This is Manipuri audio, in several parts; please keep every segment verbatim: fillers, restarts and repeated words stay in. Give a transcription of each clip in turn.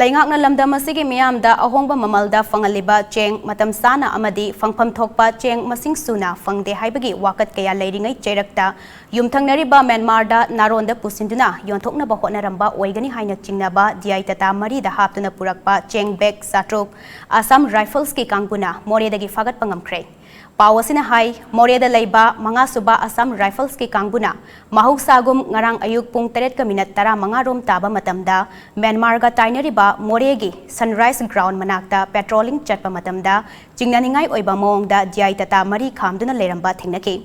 ꯂꯩꯉꯥꯛꯅ ꯂꯝꯗꯝ ꯑꯁꯤꯒꯤ ꯃꯤꯌꯥꯝꯗ ꯑꯍꯣꯡꯕ ꯃꯃꯜꯗ ꯐꯪꯍꯜꯂꯤꯕ ꯆꯦꯡ ꯃꯇꯝ ꯆꯥꯅ ꯑꯃꯗꯤ ꯐꯪꯐꯝ ꯊꯣꯛꯄ ꯆꯦꯡ ꯃꯁꯤꯡ ꯁꯨꯅ ꯐꯪꯗꯦ ꯍꯥꯏꯕꯒꯤ ꯋꯥꯀꯠ ꯀꯌꯥ ꯂꯩꯔꯤꯉꯩ ꯆꯩꯔꯛꯇ ꯌꯨꯝꯊꯪꯅꯔꯤꯕ ꯃ꯭ꯌꯥꯟꯃꯥꯔꯗ ꯅꯥꯔꯣꯟꯗ ꯄꯨꯁꯤꯟꯗꯨꯅ ꯌꯣꯟꯊꯣꯛꯅꯕ ꯍꯣꯠꯅꯔꯝꯕ ꯑꯣꯏꯒꯅꯤ ꯍꯥꯏꯅ ꯆꯤꯡꯅꯕ ꯗꯤ ꯑꯥꯏ ꯇꯥꯇꯥ ꯃꯔꯤꯗ ꯍꯥꯞꯇꯨꯅ ꯄꯨꯔꯛꯄ ꯆꯦꯡ ꯕꯦꯒ ꯆꯥꯇ꯭ꯔꯨꯛ ꯑꯁꯥꯝ ꯔꯥꯏꯐꯜꯁꯀꯤ ꯀꯥꯡꯕꯨꯅ ꯃꯣꯔꯦꯗꯒꯤ ꯐꯥꯒꯠꯄ ꯉꯝꯈ꯭ꯔꯦ꯫ ꯄꯥꯎ ꯑꯁꯤꯅ ꯍꯥꯏ, ꯃꯣꯔꯦꯗ ꯂꯩꯕ ꯃꯉꯥꯁꯨꯕ ꯑꯁꯥꯝ ꯔꯥꯏꯐꯜꯁꯀꯤ ꯀꯥꯡꯕꯨꯅ ꯃꯍꯧꯁꯥꯒꯨꯝ ꯉꯔꯥꯡ ꯑꯌꯨꯛ ꯄꯨꯡ ꯇꯔꯦꯠꯀ ꯃꯤꯅꯠ ꯇꯔꯥꯃꯉꯥ ꯔꯣꯝ ꯇꯥꯕ ꯃꯇꯝꯗ ꯃ꯭ꯌꯥꯟꯃꯥꯔꯒ ꯇꯥꯏꯅꯔꯤꯕ ꯃꯣꯔꯦꯒꯤ ꯁꯟꯔꯥꯏꯁ ꯒ꯭ꯔꯥꯎꯟ ꯃꯅꯥꯛꯇ ꯄꯦꯇ꯭ꯔꯣꯂꯤꯡ ꯆꯠꯄ ꯃꯇꯝꯗ ꯆꯤꯡꯅꯅꯤꯡꯉꯥꯏ ꯑꯣꯏꯕ ꯃꯑꯣꯡꯗ ꯗꯤ ꯑꯥꯏ ꯇꯥꯇꯥ ꯃꯔꯤ ꯈꯥꯝꯗꯨꯅ ꯂꯩꯔꯝꯕ ꯊꯦꯡꯅꯈꯤ꯫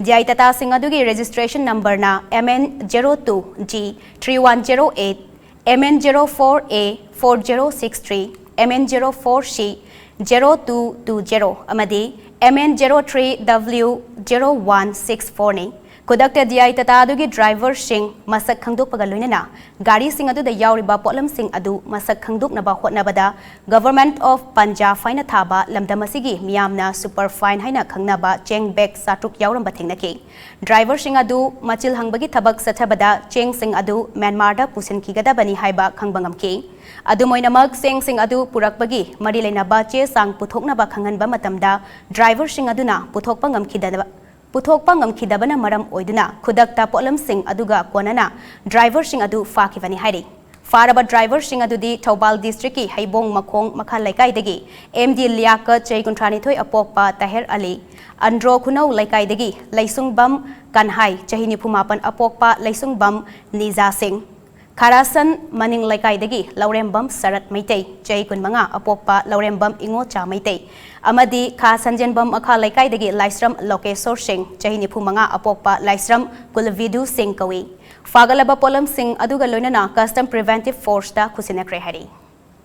ꯗꯤ ꯑꯥꯏ ꯇꯥꯇꯥꯁꯤꯡ ꯑꯗꯨꯒꯤ ꯔꯦꯖꯤꯁꯇ꯭ꯔꯦꯁꯟ ꯅꯝꯕꯔꯅ M N zero two G three one zero eight, M N zero four A four zero six three, M N zero four C zero two two zero ꯑꯃꯗꯤ M N zero three W zero one six four ꯅꯤ꯫ ꯈꯨꯗꯛꯇ ꯗꯤ ꯑꯥꯏ ꯇꯥꯇꯥ ꯑꯗꯨꯒꯤ ꯗ꯭ꯔꯥꯏꯚꯔꯁꯤꯡ ꯃꯁꯛ ꯈꯪꯗꯣꯛꯄꯒ ꯂꯣꯏꯅꯅ ꯒꯥꯔꯤꯁꯤꯡ ꯑꯗꯨꯗ ꯌꯥꯎꯔꯤꯕ ꯄꯣꯠꯂꯝꯁꯤꯡ ꯑꯗꯨ ꯃꯁꯛ ꯈꯪꯗꯣꯛꯅꯕ ꯍꯣꯠꯅꯕꯗ Government of Punjab ꯍꯥꯏꯅ ꯊꯥꯕ ꯂꯝꯗꯝ ꯑꯁꯤꯒꯤ ꯃꯤꯌꯥꯝꯅ ꯁꯨꯄꯔ ꯐꯥꯏꯟ ꯍꯥꯏꯅ ꯈꯪꯅꯕ ꯆꯦꯡ ꯕꯦꯒ ꯆꯥꯇ꯭ꯔꯨꯛ ꯌꯥꯎꯔꯝꯕ ꯊꯦꯡꯅꯈꯤ꯫ ꯗ꯭ꯔꯥꯏꯚꯔꯁꯤꯡ ꯑꯗꯨ ꯃꯆꯤꯜ ꯍꯪꯕꯒꯤ ꯊꯕꯛ ꯆꯠꯊꯕꯗ ꯆꯦꯡꯁꯤꯡ ꯑꯗꯨ ꯃ꯭ꯌꯥꯟꯃꯥꯔꯗ ꯄꯨꯁꯤꯟꯈꯤꯒꯗꯕꯅꯤ ꯍꯥꯏꯕ ꯈꯪꯕ ꯉꯝꯈꯤ꯫ ꯑꯗꯨꯝ ꯑꯣꯏꯅꯃꯛ, ꯆꯦꯡꯁꯤꯡ ꯑꯗꯨ ꯄꯨꯔꯛꯄꯒꯤ ꯃꯔꯤ ꯂꯩꯅꯕ ꯆꯦ ꯆꯥꯡ ꯄꯨꯊꯣꯛꯅꯕ ꯈꯪꯍꯟꯕ ꯃꯇꯝꯗ ꯗ꯭ꯔꯥꯏꯚꯔꯁꯤꯡ ꯑꯗꯨꯅ ꯄꯨꯊꯣꯛꯄ ꯉꯝꯈꯤꯗꯕ, ꯄꯨꯊꯣꯛꯄ ꯉꯝꯈꯤꯗꯕꯅ ꯃꯔꯝ ꯑꯣꯏꯗꯨꯅ ꯈꯨꯗꯛꯇ ꯄꯣꯠꯂꯝꯁꯤꯡ ꯑꯗꯨꯒ ꯀꯣꯟꯅꯅ ꯗ꯭ꯔꯥꯏꯚꯔꯁꯤꯡ ꯑꯗꯨ ꯐꯥꯈꯤꯕꯅꯤ ꯍꯥꯏꯔꯤ꯫ ꯐꯥꯔꯕ ꯗ꯭ꯔꯥꯏꯚꯔꯁꯤꯡ ꯑꯗꯨꯗꯤ ꯊꯧꯕꯥꯜ ꯗꯤꯁꯇ꯭ꯔꯤꯛꯀꯤ ꯍꯩꯕꯣꯡ ꯃꯈꯣꯡ ꯃꯈꯥ ꯂꯩꯀꯥꯏꯗꯒꯤ ꯑꯦꯝ ꯗꯤ ꯂꯤꯌꯥꯀꯠ, ꯆꯍꯤ ꯀꯨꯟꯊ꯭ꯔꯥ ꯅꯤꯊꯣꯏ ꯑꯄꯣꯛꯄ ꯇꯥꯍꯦꯔ ꯑꯂꯤ, ꯑꯟꯗ꯭ꯔꯣ ꯈꯨꯅꯧ ꯂꯩꯀꯥꯏꯗꯒꯤ ꯂꯩꯁꯨꯡꯕꯝ ꯀꯟꯍꯥꯏ, ꯆꯍꯤ ꯅꯤꯐꯨ ꯃꯥꯄꯟ ꯑꯄꯣꯛꯄ ꯂꯩꯁꯨꯡꯕꯝ ꯅꯤꯖꯥ ꯁꯤꯡ, ꯈꯥꯔꯥꯁꯟ ꯃꯅꯤꯡ ꯂꯩꯀꯥꯏꯗꯒꯤ ꯂꯧꯔꯦꯝꯕꯝ ꯁꯔꯠ ꯃꯩꯇꯩ, ꯆꯍꯤ ꯀꯨꯟꯃꯉꯥ ꯑꯄꯣꯛꯄ ꯂꯧꯔꯦꯝꯕꯝ ꯏꯉꯣꯆꯥ ꯃꯩꯇꯩ, ꯑꯃꯗꯤ ꯈꯥ ꯁꯟꯖꯦꯟꯕꯝ ꯃꯈꯥ ꯂꯩꯀꯥꯏꯗꯒꯤ ꯂꯥꯏꯁ꯭ꯔꯝ ꯂꯣꯀꯦꯁꯣꯔ ꯁꯤꯡ, ꯆꯍꯤ ꯅꯤꯐꯨ ꯃꯉꯥ ꯑꯄꯣꯛꯄ ꯂꯥꯏꯁ꯭ꯔꯝ ꯀꯨꯜꯕꯤꯗꯨ ꯁꯤꯡ ꯀꯧꯏ꯫ ꯐꯥꯒꯠꯂꯕ ꯄꯣꯠꯂꯝꯁꯤꯡ ꯑꯗꯨꯒ ꯂꯣꯏꯅꯅ Custom Preventive Forceꯇ ꯈꯨꯠꯁꯤꯟꯅꯈ꯭ꯔꯦ ꯍꯥꯏꯔꯤ꯫